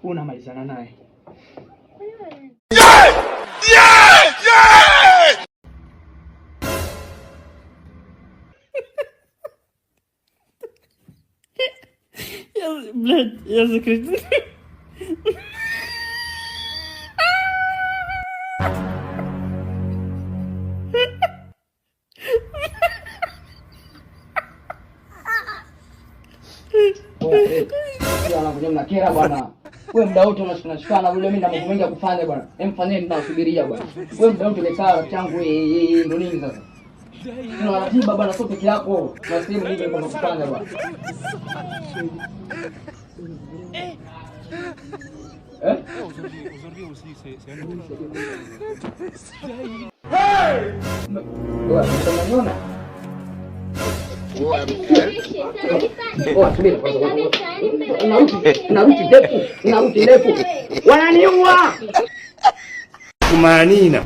Unamalizana naye. Yeah! Я, блядь, я закричу. Mnakera bwana. Wewe muda wote unashikana yule, mimi na mambo mengi ya kufanya bwana. Hem, fanyeni nasubiria bwana. Wewe muda wote umekaa changu wewe ndo nini sasa? Tuna ratiba bwana, sio peke yako. Na sehemu nyingi kwa kufanya bwana. Eh? Hey! Wewe unaniona? Wananiua. Kumanina.